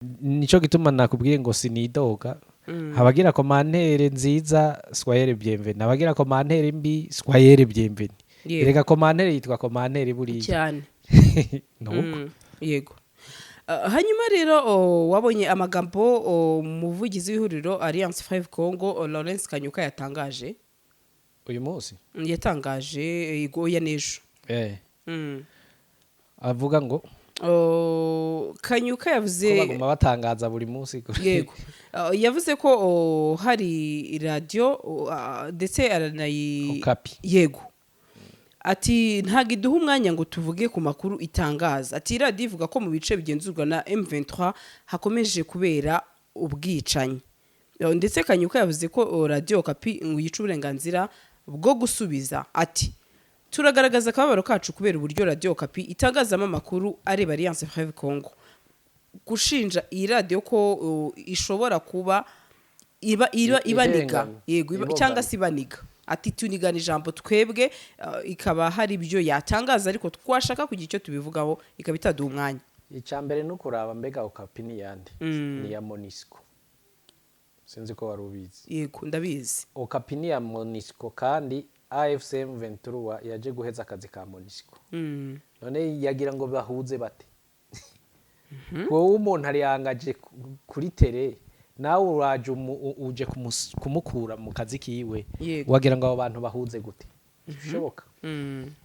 Nico gituma nakubwiye ngo sinidoga. Abagira commentaire nziza, soyez bienvenus. Abagira commentaire mbi, soyez bienvenus. Erega commentaire yitwa commentaire buriya. Cyane. Nuko. Yego. Hanyuma rero wabonye amagambo umuvugizi w'ihuriro Alliance 5 Congo, Lawrence Kanyuka, yatangaje? Uyu munsi? Yatangaje igoya n'ejo. Avuga ngo Kanyuka ko yavuze baguma batangaza buri munsi. Yego. Yavuze ko hari radiyo ndetse aranayi Okapi. Yego, ati ntabwo iduha umwanya ngo tuvuge ku makuru itangaza. Ati radiyo ivuga ko mu bice bigenzurwa na M23 hakomeje kubera ubwicanyi. Ndetse Kanyuka yavuze ko Radiyo Okapi ngo yica uburenganzira bwo gusubiza. Ati turagaragaza akababaro kacu kubera uburyo Radiyo Okapi itangazamo amakuru areba Alliance Fleuve Congo. Gushinja iyi radiyo ko ishobora kuba iba ibaniga Ihengamye. Yego, Ibogamye. cyangwa se ibaniga. Ati tunigana ijambo twebwe, ikaba hari ibyo yatangaza, ariko twashaka kugira icyo tubivugaho ikaba itaduha umwanya. Icya mbere ni ukuraba mbega Okapi ni yande? Ni iya MONUSCO, sinzi ko wari ubizi. Yego, ndabizi. Okapi ni iya MONUSCO, kandi AFC M23 yaje guheza akazi ka MONUSCO. None yagira ngo bahuze bate? Wowe umuntu ariyangaje kuri terrain, nawe uraje uje kumukura mu kazi kiwe. Wagira ngo abo bantu bahuze gute? Bishoboka?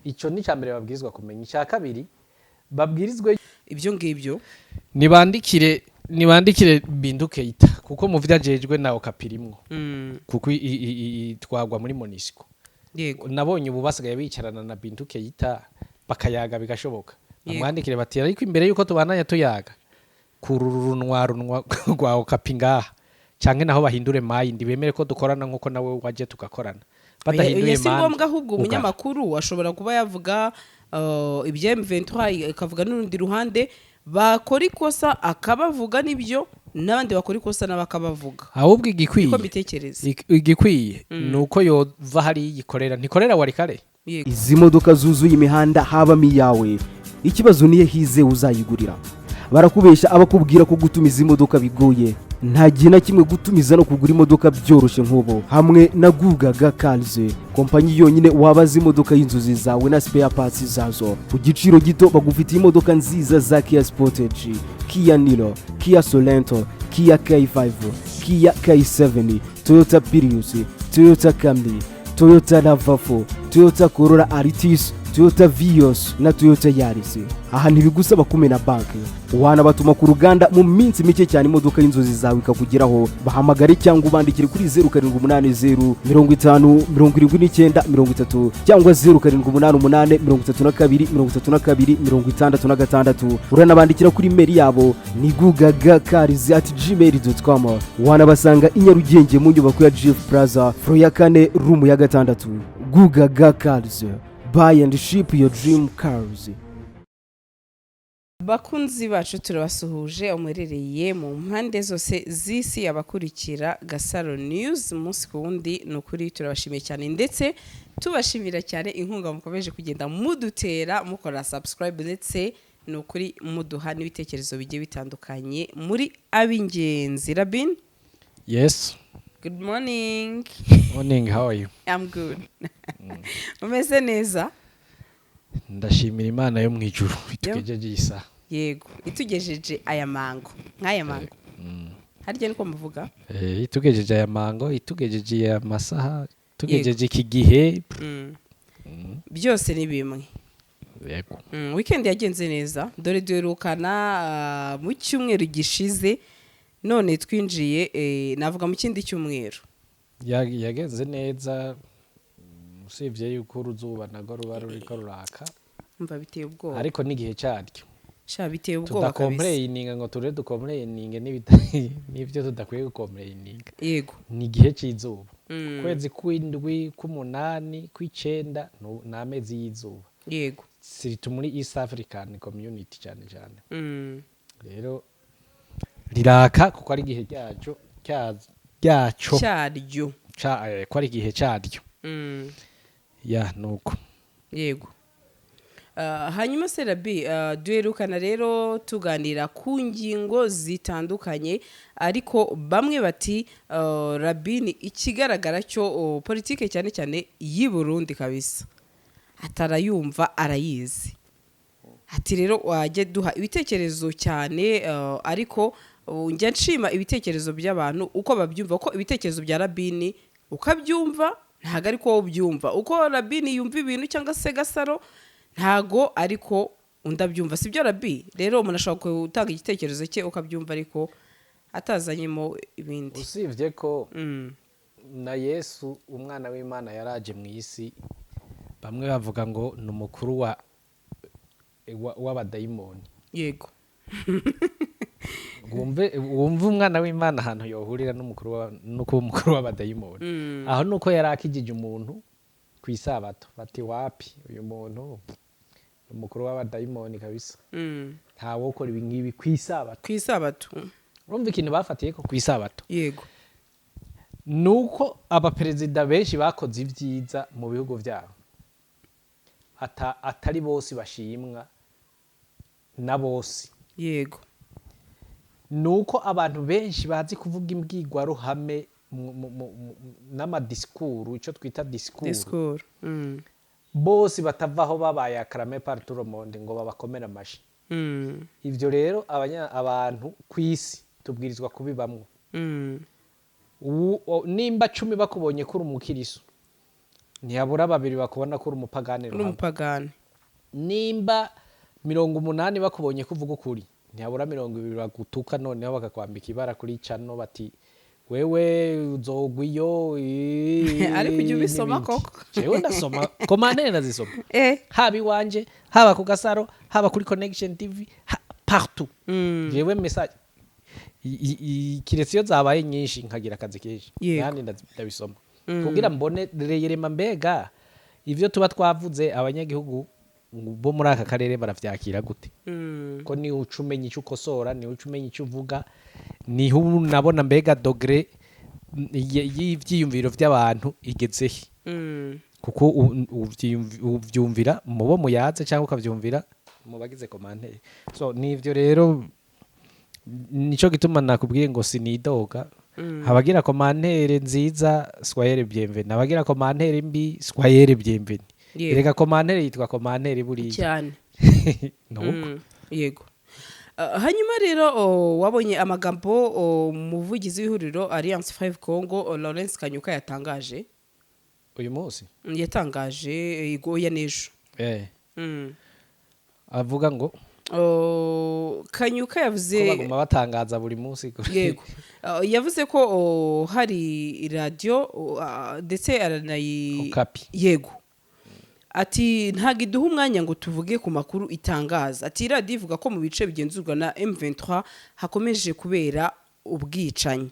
Icyo ni icya mbere babwirizwa kumenya. Icya kabiri babwirizwe Ibyo ngibyo. Nibandikire Bintu Keita, kuko mu vyo ajejwe na Okapi irimwo, kuko itwagwa muri MONUSCO. Nabonye ubu basigaye bicarana na Bintu Keita bakayaga, bigashoboka. Bamwandikire bati ariko imbere yuko tubandanya tuyaga, kururunwa runwa rwa Okapi ngaha, canke naho bahindure mind, bemere ko dukorana nkuko nawe waje tugakorana. Badahinduye Oya, si mind, ngombwa. Ahubwo ugara. umunyamakuru ashobora kuba yavuga ibya M23, akavuga n'urundi ruhande bakora ikosa akabavuga, n'ibyo n'abandi bakora ikosa nabo akabavuga. Ahubwo igikwiye Niko mbitekereza. Igikwiye ni uko yova hariya ikorera, ntikorera Walikale. Izi modoka zuzuye imihanda habamo iyawe? Ikibazo niyo hize uzayigurira. Barakubeshya abakubwira ko gutumiza imodoka bigoye. Nta gihe na kimwe gutumiza no kugura imodoka byoroshye nk'ubu hamwe na Gugaga Cars, kompanyi yonyine wabaza imodoka y'inzozi zawe na spare parts zazo ku giciro gito. Bagufitiye imodoka nziza za Kia Sportage, Kia Niro, Kia Sorento, Kia K5, Kia K7, Toyota Prius, Toyota Camry, Toyota RAV4, Toyota Corolla Altis, Toyota Vios na Toyota Yaris. Aha ntibigusaba kumena banki, wanabatuma ku ruganda mu minsi mike cyane imodoka y'inzozi zawe ikakugeraho. Bahamagare cyangwa ubandikire kuri 0780507930 cyangwa 0788323266. Uranabandikira kuri email yabo ni gugagacars@gmail.com. Wanabasanga i Nyarugenge mu nyubako ya GF Plaza, floor ya kane, room ya gatandatu. Gugaga Cars, buy and ship your dream cars. Bakunzi bacu, turabasuhuje aho muherereye mu mpande zose z'isi. Abakurikira Gasaro News umunsi ku wundi, ni ukuri turabashimiye cyane, ndetse tubashimira cyane inkunga mukomeje kugenda mudutera mukora subscribe, ndetse ni ukuri muduha n'ibitekerezo bigiye bitandukanye. Muri ab'ingenzi. Rabin. Yes. Good morning. Morning, how are you? I'm good. Umeze neza? Ndashimira Imana yo mu ijuru itugejeje iyi saha. Yego, itugejeje aya mango, nk'aya mango harya niko muvuga? Itugejeje aya mango, itugejeje aya masaha, itugejeje iki gihe. Byose ni bimwe. Yego. Weekend yagenze neza? Dore duherukana mu cyumweru gishize, none twinjiye navuga mu kindi cyumweru. Yagenze neza, usibye yuko uruzuba narwo ruba ruriko ruraka. Umva, biteye ubwoba. Ariko n'igihe cyaryo. Sha, biteye ubwoba kabisa. Tudacomplaininga ngo ture ducomplaininge n'ibyo tudakwiye gucomplaininga. Ni igihe cy'izuba. Kwezi kw'indwi, k'umunani, kw'icenda ni amezi y'izuba, surtout muri East African Community cyane cyane. Rero riraka kuko ari igihe ryacyo ryaco. Cyaryo. Ko ari igihe cyaryo. Ya, nuko. Yego. Hanyuma se Rabi, duherukana rero tuganira ku ngingo zitandukanye, ariko bamwe bati Rabi, ni ikigaragara cyo politike cyane cyane y'i Burundi kabisa atarayumva, arayizi. Ati rero wajya duha ibitekerezo cyane, ariko njya nshima ibitekerezo by'abantu uko babyumva, uko ibitekerezo bya Rabini ukabyumva ntabwo ariko wowe ubyumva, uko Rabini yumva ibintu cyangwa se Gasaro ntago ariko undi abyumva, sibyo Rabi? Rero umuntu ashobora gutanga igitekerezo cye ukabyumva ariko atazanyemo ibindi. Usibye ko na Yesu umwana w'Imana yaraje mu isi, bamwe bavuga ngo ni umukuru w'abadayimoni. Wumve umwana w'Imana ahantu yohurira no kuba umukuru w'abadayimoni. Aho nuko yari akijije umuntu ku isabato, bati wapi, uyu muntu ni umukuru w'abadayimoni kabisa, ntawokora ibi ngibi ku isabato. Ku isabato. Urumva ikintu bafatiye ko ku isabato. Nuko abaperezida benshi bakoze ibyiza mu bihugu byabo, atari bose bashimwa na bose. Nuko abantu benshi bazi kuvuga imbwirwaruhame n'amadisikuru, icyo twita disikuru, Disikuru. bose batavaho babaye acclamés par tout le monde ngo babakomere amashi. Ivyo rero abantu ku isi tubwirizwa kubibamwo. Nimba 10 bakubonye ko uri umukiriso, ntihabura babiri bakubona ko uri umupagani Uri ruhame. umupagani. Nimba 80 bakubonye ko uvuga ukuri, ntihabura 20 bagutuka, noneho bakakwambika ibara kuri cano bati wewe uzogwa iyo. Ariko ujya ubisoma N'ibindi. koko? Jewe ndasoma commentaires, ndazisoma, haba iwanje, haba ku Gasaro, haba kuri Connection TV, partout. Jewe message kiretse iyo zabaye nyinshi nkagira akazi kenshi, kandi ndabisoma kugira mbone reyerema mbega ivyo tuba twavuze abanyagihugu bo muri aka karere baravyakira gute, ko ni uca umenya icyo ukosora, ni uca umenya icyo uvuga, niho unabona mbega degré y'ivyiyumviro vy'abantu igezehe, kuko uvyumvira mu bo muyaze cyangwa ukavyumvira mu bagize commentaire. So nivyo rero, nico gituma nakubwiye ngo sinidoga. Abagira commentaire nziza, soyez bienvenus, abagira commentaire mbi, soyez bienvenus. Erega commentaire yitwa commentaire buriya. Cyane. Nuko. Yego. Hanyuma rero wabonye amagambo umuvugizi w'ihuriro Alliance 5 Congo, Lawrence Kanyuka yatangaje? Uyu munsi? Yatangaje igoya n'ejo. Avuga ngo Kanyuka ko yavuze baguma batangaza buri munsi. Yego. Yavuze ko hari radiyo ndetse aranayi Okapi. Yego, ati ntabwo iduha umwanya ngo tuvuge ku makuru itangaza. Ati radiyo ivuga ko mu bice bigenzurwa na M23 hakomeje kubera ubwicanyi.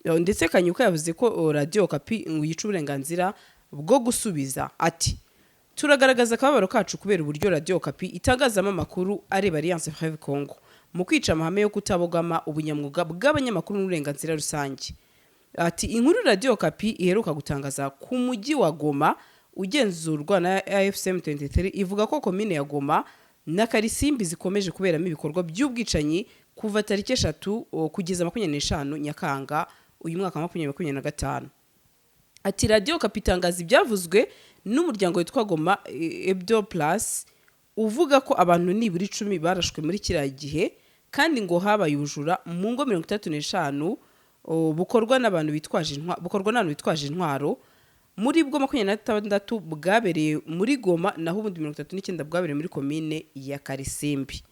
Ndetse Kanyuka yavuze ko radiyo Okapi ngo yica uburenganzira bwo gusubiza. Ati turagaragaza akababaro kacu kubera uburyo radiyo Okapi itangazamo amakuru areba Alliance Fleuve Congo mu kwica amahame yo kutabogama, ubunyamwuga bw'abanyamakuru n'uburenganzira rusange. Ati inkuru radiyo Okapi iheruka gutangaza ku mujyi wa Goma ugenzurwa na AFC M23 ivuga ko komine ya Goma na Karisimbi zikomeje kuberamo ibikorwa by'ubwicanyi kuva tariki 3 kugeza 25 Nyakanga uyu mwaka wa 2025. Ati radiyo Okapi itangaza ibyavuzwe n'umuryango witwa Goma Hebdo Plus uvuga ko abantu nibura 10 barashwe muri kiriya gihe, kandi ngo habaye ubujura mu ngo 35 bukorwa n'abantu bitwaje intwaro, muri bwo 26 bwabereye muri Goma, naho ubundi 39 bwabereye muri komine ya Karisimbi.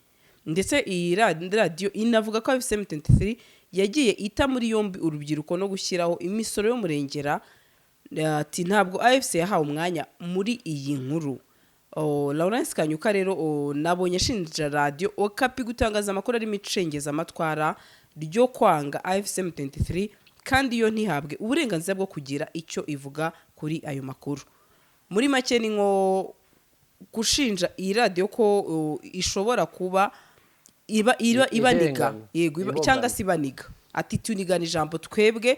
Ndetse iyi radiyo inavuga ko AFC M23 yagiye ita muri yombi urubyiruko no gushyiraho imisoro y'umurengera. Ati ntabwo AFC yahawe umwanya muri iyi nkuru. Lawrence Kanyuka rero nabonye ashinja radiyo Okapi gutangaza amakuru arimo icengezamatwara ryo kwanga AFC M23, kandi yo ntihabwe uburenganzira bwo kugira icyo ivuga kuri ayo makuru. Muri make ni nko gushinja iyi radiyo ko ishobora kuba iba ibaniga. Ihengamye. Yego, Ibogamye. cyangwa se ibaniga. Ati tunigana ijambo twebwe,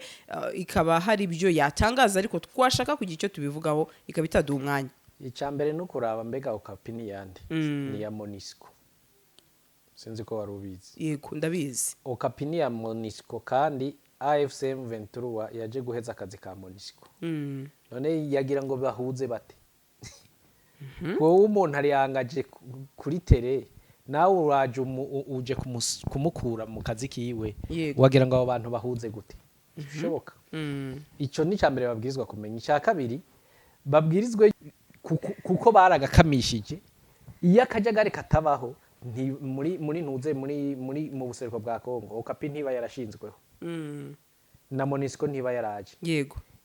ikaba hari ibyo yatangaza ariko twashaka kugira icyo tubivugaho ikaba itaduha umwanya. Icya mbere ni ukuraba mbega Okapi ni yande? Ni iya MONUSCO, sinzi ko wari ubizi. Yego, ndabizi. Okapi ni iya MONUSCO, kandi AFC M23 yaje guheza akazi ka MONUSCO. None yagira ngo bahuze bate? Wowe umuntu ariyangaje kuri terrain, nawe uraje uje kumukura mu kazi kiwe. Wagira ngo abo bantu bahuze gute? Bishoboka? Icyo ni icya mbere babwirizwa kumenya. Icya kabiri babwirizwe, kuko baragakamishije, iyo akajagari katabaho muri ntuze muri mu buseruko bwa Kongo, Okapi ntiba yarashinzweho na MONUSCO ntiba yaraje.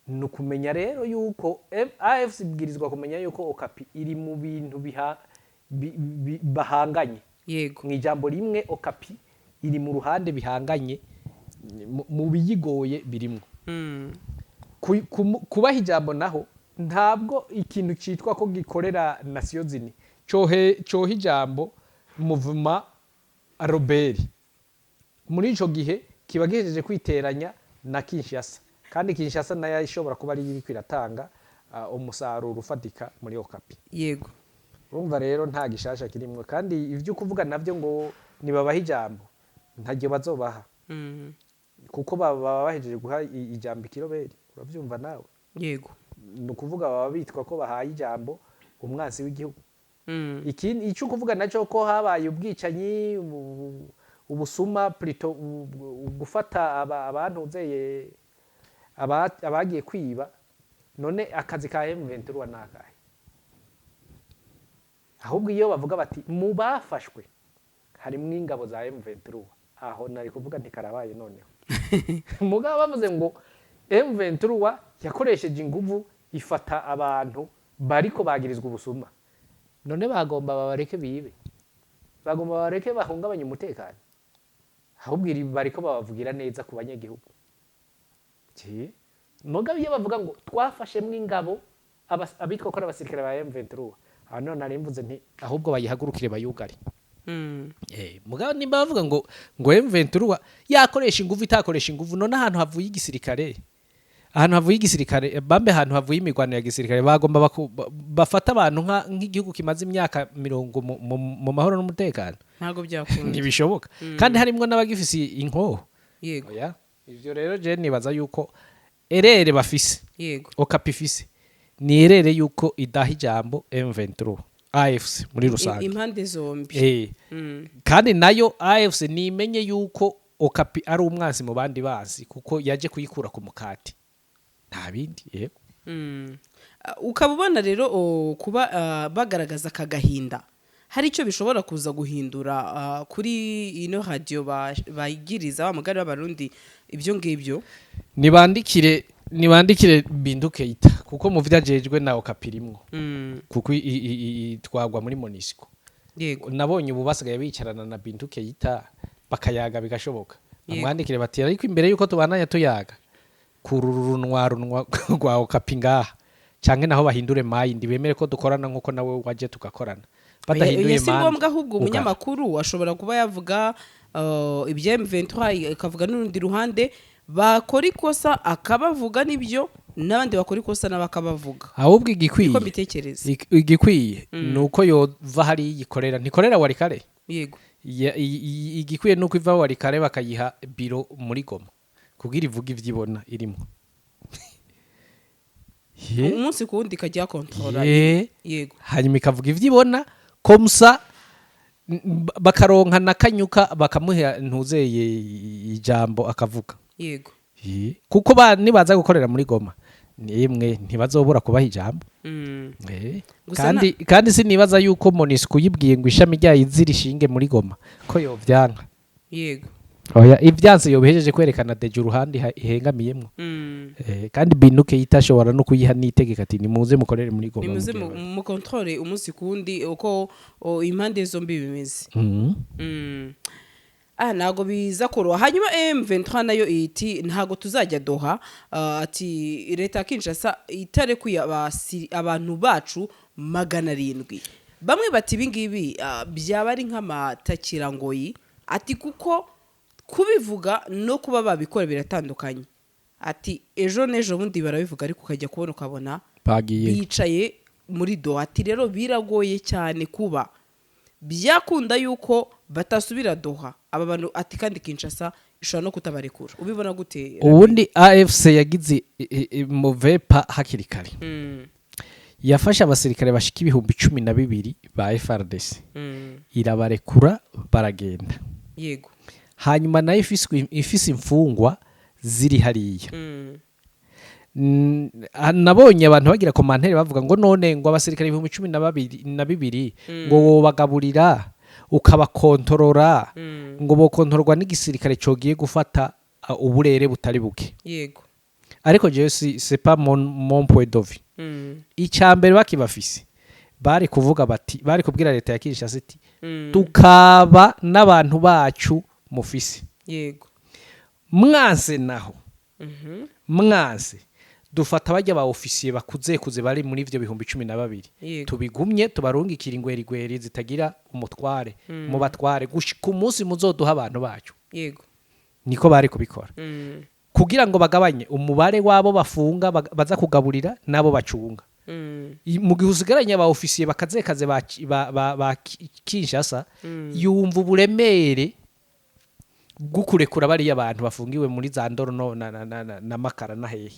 Ni ukumenya rero yuko AFC ibwirizwa kumenya yuko Okapi iri mu bintu bahanganye. Mu ijambo rimwe, Okapi iri mu ruhande bihanganye, mu biyigoye birimwo. Kubaha ijambo naho, ntabwo ikintu cyitwa ko gikorera Nations Unies coha ijambo mouvement rebelle. Muri ico gihe kiba gihejeje kwiteranya na Kinshasa, kandi Kinshasa nayo ishobora kuba ari iriko iratanga umusaruro ufatika muri Okapi. Urumva rero nta gishasha kirimwo, kandi ivyo kuvuga navyo ngo nibabaha ijambo, ntaryo bazobaha, kuko baba bahejeje guha ijambo ikiroberi, uravyumva nawe. Ni ukuvuga baba bitwa ko bahaye ijambo umwansi w'igihugu. Ikindi icyo kuvuga nacyo, ko habaye ubwicanyi, ubusuma, plutôt gufata abantuzeye, abagiye kwiba. None akazi ka M23 ni akahe? Ahubwo iyo bavuga bati mu bafashwe harimwo ingabo za M23, aho nari kuvuga nti karabaye noneho. Mugabo bavuze ngo M23 yakoresheje inguvu ifata abantu bariko bagirizwa ubusuma, none bagomba babareke bibe? Bagomba babareke bahungabanye umutekano? Ahubwo iri bariko babavugira neza ku banyagihugu. Mugabo iyo bavuga ngo twafashemwo ingabo, abitwa ko ari abasirikare ba M23, aho none nari mvuze nti ahubwo bayihagurukire bayugare. Mugabo nimba bavuga ngo M23 yakoresha inguvu, itakoresha inguvu, none ahantu havuye igisirikare, bambe ahantu havuye imigwano ya gisirikare, bagomba bafata abantu nk'igihugu kimaze imyaka 40 mu mahoro n'umutekano? Ntabwo byakunda. Ntibishoboka, kandi harimwo n'abagifise inkoho. Oya, ivyo rero je nibaza yuko erreur bafise, Okapi ifise, ni erreur yuko idaha ijambo M23, AFC muri rusange. Impande zombi. Kandi nayo AFC nimenye yuko Okapi ari umwansi mu bandi bazi, kuko yaje kuyikura ku mukati, nta bindi, yego. Ukaba ubona rero kuba bagaragaza aka gahinda hari icyo bishobora kuza guhindura kuri ino radiyo bayigiriza wa mugari w'Abarundi ibyo ngibyo? Nibandikire Bintu Keita, kuko mu vyo ajejwe na Okapi irimwo, kuko itwagwa muri MONUSCO. Nabonye ubu basigaye bicarana na Bintu Keita bakayaga, bigashoboka. Bamwandikire bati ariko imbere yuko tubandanya tuyaga, kururunwa runwa rwa Okapi ngaha, canke naho bahindure mind, bemere ko dukorana nkuko nawe waje tugakorana. Badahinduye Oya, si mind, ngombwa. Ahubwo ugara. umunyamakuru ashobora kuba yavuga ibya M23, akavuga n'urundi ruhande bakora ikosa akabavuga, n'ibyo n'abandi bakora ikosa nabo akabavuga. Ahubwo igikwiye, Niko mbitekereza. Igikwiye ni uko yova hariya iyikorera, ntikorera Walikale. Igikwiye ni uko iva Walikale bakayiha biro muri Goma kugira ivuge ivyo ibona irimo. Umunsi ku wundi ikajya kontorora. Hanyuma ikavuga ivyo ibona, comme ça bakaronka na kanyuka bakamuha ntuzeye ijambo akavuga. Kuko nibaza gukorera muri Goma, nimwe ntibazobura kubaha ijambo. Gusa Kandi sinibaza yuko MONUSCO yibwiye ngo ishami ryayo izirishinge muri Goma ko yovyanka. Oya, ivyanse yobihejeje kwerekana déjà uruhande ihengamiyemwo. Kandi Binuke yitashobora no kuyiha n'itegeko ati nimuze mukorere muri Goma. Nimuze mugihe mu contrôle umunsi ku wundi uko impande zombi bimeze. Ntago biza koroha. Hanyuma M23 nayo iti ntago tuzajya Doha, ati leta ya Kinshasa itarekuye abantu bacu 700. Bamwe bati ibi ngibi byaba ari nk'amatakirangoyi, ati kuko kubivuga no kuba babikora biratandukanye, ati ejo n'ejo bundi barabivuga, ariko ukajya kubona ukabona bagiye bicaye. Muri Doha, ati rero biragoye cyane kuba byakunda yuko batasubira Doha aba bantu, ati kandi Kinshasa ishobora no kutabarekura. Ubibona gute? Ubundi AFC yagize movepa hakiri kare. Yafashe abasirikare bashika 12,000 ba FARDC, irabarekura baragenda. Hanyuma nayo ifise imfungwa ziri hariya. Nabonye abantu bagira commentaire bavuga ngo none ngo abasirikare 12,000 ngo wobagaburira ukabakontorora, ngo bokontororwa n'igisirikare cogiye gufata uburere butari buke. Ariko jewe si c'est pas mon point de vue. Icya mbere bakibafise bari kuvuga bati, bari kubwira leta ya Kinshasa iti tukaba n'abantu bacu mufise, mwanse naho mwanse dufata bajya ba ofisiye bakuze kuze bari muri ivyo 12,000, tubigumye tubarungikira ingwerigweri zitagira umutware, mu batware gushika umunsi muzoduha abantu bacu. Niko bari kubikora kugira ngo bagabanye umubare w'abo bafunga baza kugaburira n'abo bacunga. Mu gihe usigaranye aba ofisiye bakazekaze ba Kinshasa, yumva uburemere bwo kurekura bariya abantu bafungiwe muri za Ndoro no na Makara na hehe.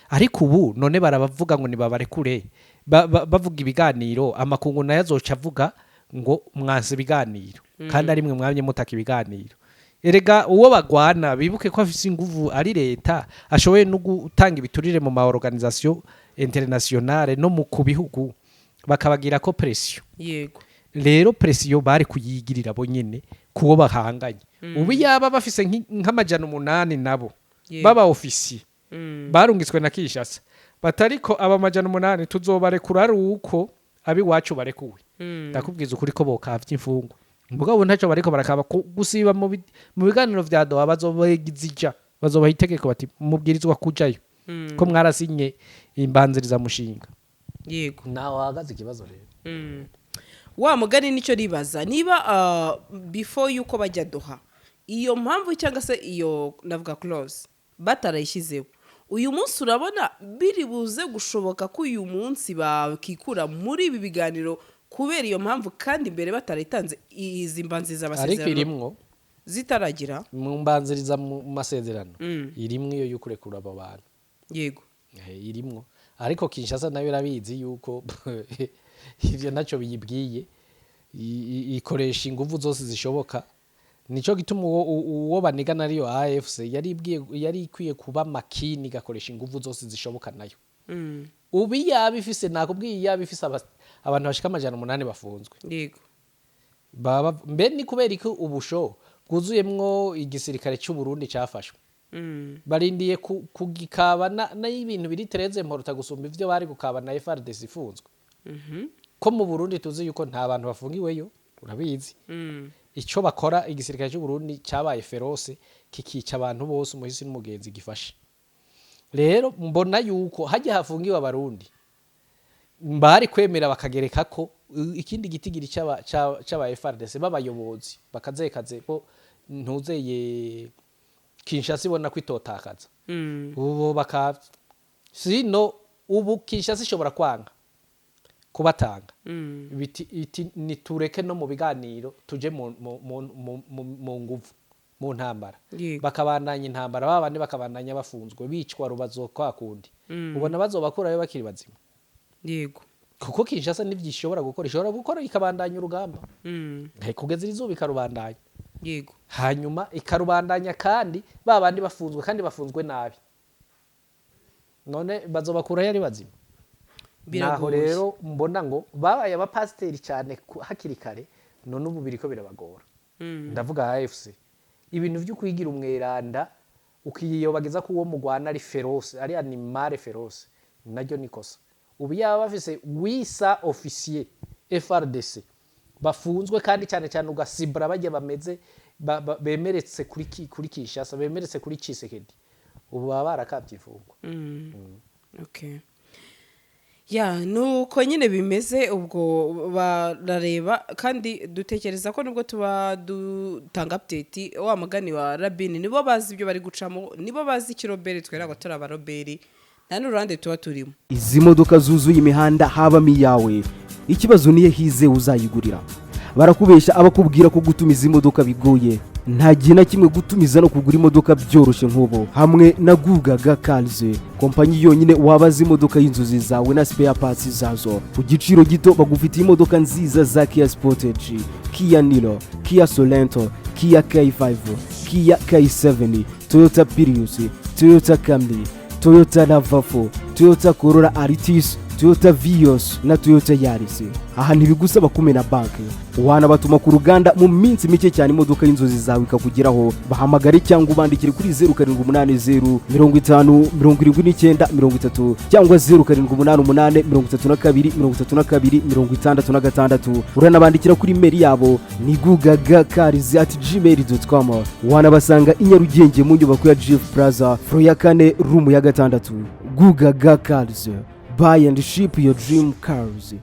Ariko ubu none barabavuga ngo nibabarekure, bavuga ibiganiro, amakungu nayo azoca avuga ngo mwanse ibiganiro kandi ari mwe mwamye mutaka ibiganiro. Erega uwo bagwana bibuke ko afise inguvu, ari leta ashoboye no gutanga ibiturire mu ma organisation internationale no mu ku bihugu, bakabagira ko pression. Rero pression bari kuyigirira bo nyene kuwo bahanganye. Ubu yaba bafise nk'800 nabo baba ofisiye barungitswe na Kinshasa, batariko aba 800 tuzobarekura ari uko abiwacu barekuwe, ndakubwiza ukuri ko bokavya imfungwa. Mugabo ntacyo bariko barakaba gusiba mu biganiro vya Doha. Bazobegizija, bazobaha itegeko bati mubwirizwa kujayo ko mwarasinye imbanziriza mushinga. Nawe wahagaze ikibazo rero. Wa mugani nicyo ribaza niba before yuko bajya Doha iyo mpamvu cyangwa se iyo navuga clause batarayishyizeho, uyu munsi urabona biri buze gushoboka ko uyu munsi bakikura muri ibi biganiro kubera iyo mpamvu, kandi mbere batarayitanze izi mbanziriza Ariko amasezerano irimwo zitaragira? Mu mbanziriza mu masezerano irimwo iyo y'ukurekura abo bantu. Irimwo, ariko Kinshasa nayo irabizi yuko ivyo ntacyo biyibwiye. Ikoresha inguvu zose zishoboka. Nico gituma uwo banigana ariyo AFC yari ibwiye, yari ikwiye kuba makini, igakoresha inguvu zose zishoboka nayo. Ubu yaba ifise, nakubwiye, yaba ifise abantu bashika 800 bafunzwe, baba mbe ni kubera ko ubusho bwuzuyemwo igisirikare cy'u Burundi cyafashwe, barindiye kugikaba n'ibintu biri très important gusumba ivyo bari gukaba na FARDC ifunzwe. Ko mu Burundi tuzi yuko nta bantu bafungiweyo, urabizi. Icyo bakora, igisirikare cy'u Burundi cyabaye féroce, kikica abantu bose umuhisi n'umugenzi gifashe. Rero mbona yuko hajya hafungiwe abarundi bari kwemera bakagereka ko ikindi gitigiri c'aba FARDC b'abayobozi bakazekaze bo ntuzeye Kinshasa ibona kwitotakaza. Ubu baka sino ubu Kinshasa ishobora kwanga kubatanga, biti iti nitureke no mu biganiro tuje mu nguvu, mu ntambara. Bakabandanya intambara, babandi bakabandanya bafunzwe, bicwa rubazo kwa kundi. Ubona bazobakurayo bakiri bazima? Kuko Kinshasa nivyo ishobora gukora, ishobora gukora ikabandanya urugamba. Kugeza izuba ikarubandanya. Hanyuma ikarubandanya kandi ba bandi bafunzwe, kandi bafunzwe nabi. None bazobakurayo ari bazima? Naho Biragoye. rero mbona ngo babaye abapasiteri cyane hakiri kare, none ubu biriko birabagora. Ndavuga AFC, ibintu vyo kwigira umweranda ukiyobagiza ko uwo mugwana ari féroce, ari animal féroce, naryo ni kosa. Ubu yaba bafise wisa officier FARDC bafunzwe, kandi cyane cyane ugasibura bajya bameze bemeretse kuri Kinshasa, bemeretse kuri Tshisekedi, ubu baba barakavye imfungwa. Okay. Ya, nuko nyine bimeze. Ubwo barareba, kandi dutekereza ko nubwo tuba dutanga update, wa mugani wa Rabini, nibo bazi ibyo bari gucamo, nibo bazi ikiroberi, twe ntabwo turi abaroberi. Nta n'uruhande tuba turimo. Izi modoka zuzuye imihanda habamo iyawe? Ikibazo niyo hize uzayigurira. Barakubeshya abakubwira ko gutumiza imodoka bigoye. Nta gihe na kimwe gutumiza no kugura imodoka byoroshye nk'ubu hamwe na Gugaga Cars, kompanyi yonyine wabaza imodoka y'inzozi zawe na spare parts zazo ku giciro gito. Bagufitiye imodoka nziza za Kia Sportage, Kia Niro, Kia Sorento, Kia K5, Kia K7, Toyota Prius, Toyota Camry, Toyota RAV4, Toyota Corolla Altis, Toyota Vios na Toyota Yaris. Aha ntibigusaba kumena banki, wanabatuma ku ruganda mu minsi mike cyane imodoka y'inzozi zawe ikakugeraho. Bahamagare cyangwa ubandikire kuri 0780507930 cyangwa 0788323266. Uranabandikira kuri email yabo ni gugagacars@gmail.com. Wanabasanga i Nyarugenge mu nyubako ya Jifu Plaza, floor ya kane, room ya gatandatu. Gugaga Cars, buy and ship your dream cars.